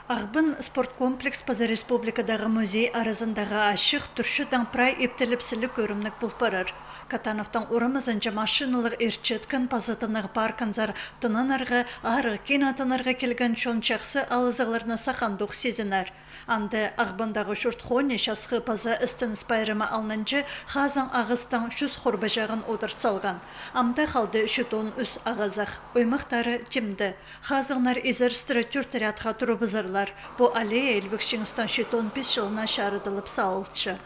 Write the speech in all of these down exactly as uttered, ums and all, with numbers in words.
Ағбан спорт комплекс паза республикадағы музей аразындағы ачых, турчатхан прай иптелепсіліг кӧрімніг пол парар. Катановтың орамазынҷа машиналығ иртчеткен паза тынағ паркынзар тынанарға, арығ кинотеатрға килген чон чахсы алызығларны сахандох сизінер. Анда Ағбандағы чурт хонии часхы паза Істеніс пайрамы алнынҷа хазаң ағастаң чӱс хурбачағын одырт салған. Амды халды читон ӱс ағазах. Оймахтары тимде. Хазаңнар изерістіре тӧрт рядха турыбызарлар. Пу аллея Илбек Чиңістің читон пис чылына чарыдылып салылча.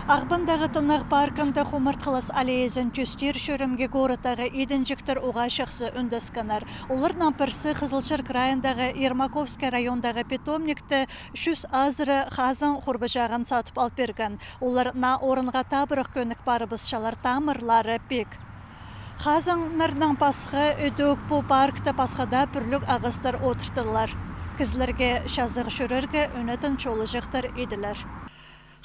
Ағбандағы тынағ паркында хумартхылас аллеязын тӧстир чӧрімге городтағы идінҷіктер уғаа чахсы ӱндескеннер. Оларның пірсі Хызылчар крайындағы Ермаковский райондағы питомникте чӱс азыра хазаң хурбачағын сатып ал пирген. Олар наа орынға табырах кӧнік парыбысчалар, тамырлары пик. Хазаңнарнаң пасха, ідӧк пу паркта пасха даа пӱрліг ағастар одыртылар. Кізілерге чазағ чӧрерге ӱнетін чолаҷахтар иділер.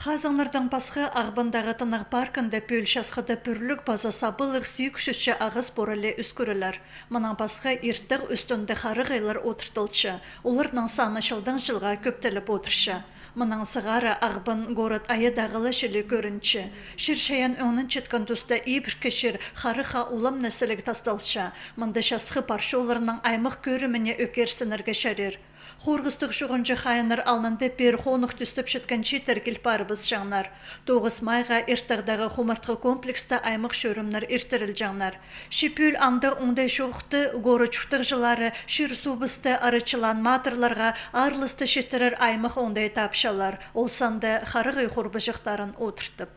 Хазаңнардаң пасха, Ағбандағы тынағ паркында пӱӱл часхыда пӱрліг паза сабылығ сигіс чӱсче ағас пурале ӧскірілер. Мынаң пасха, иртіг ӱстӱнде харығайлар одыртылча. Оларның саны чылдаң чылға кӧптеліп одырча. Мынаң сығара Ағбан город айадағыла чіли кӧрінче. Чир-чайаан ӧңненчеткен туста ибіркі чир харыхха уламны сіліг тасталча. Мында часхы пар чолларнаң аймах кӧріміне ӧкерсінерге чарир. Хорғыстығ чуғынҷы хайыннар алнында пеер хонығ тӱстепчеткен чииттер кил парыбысчаңнар. Тоғыс майға иртіг-тағ хумартхы комплекста аймах чӧрімнер иртірілҷеңнер. Че пӱӱл андағ оңдай чоохты, город чуртағҷылары чир-суубысты арачылаан матырларға аарласты читірер аймах оңдай тапчалар, ол санда харығай хурбачахтарын одыртып.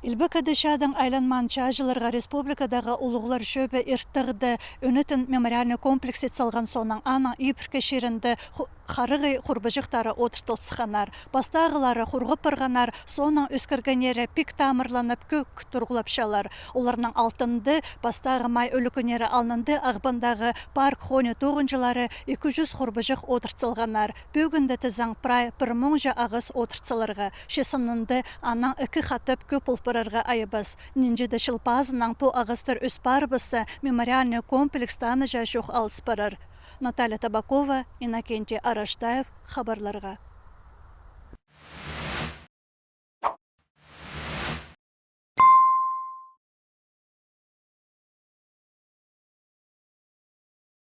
Илбек Ада чадаң айланмаан чааҷыларға республикадағы улуғлар чӧбі иртігде ӱнетін мемориальный комплекс ит салған соонаң, аның ибіркі чирінде ху-, харығай хурбачахтары одыртыл сыхханнар. Пастағылары хурғап парғаннар, соонаң ӧскіргеннері пик тамырланып, кӧк турғлапчалар. Оларның алтында пастағы май ӱлӱкӱннері алнында Ағбандағы парк хонии тоғынҷылары ікі чӱс хурбачах одырт салғаннар. Пӧгінде тізең прай пір муңҷа ағас одырт саларға. Че сынында анаң ікі хатап кӧп пол парарға айабас. Нинҷе-де чыл пазынаң пу ағастар ӧс парыбысса, мемориальный комплекс таныҷа чох алыс парар. Наталья Табакова, Иннокентий Араштаев, хабарларға.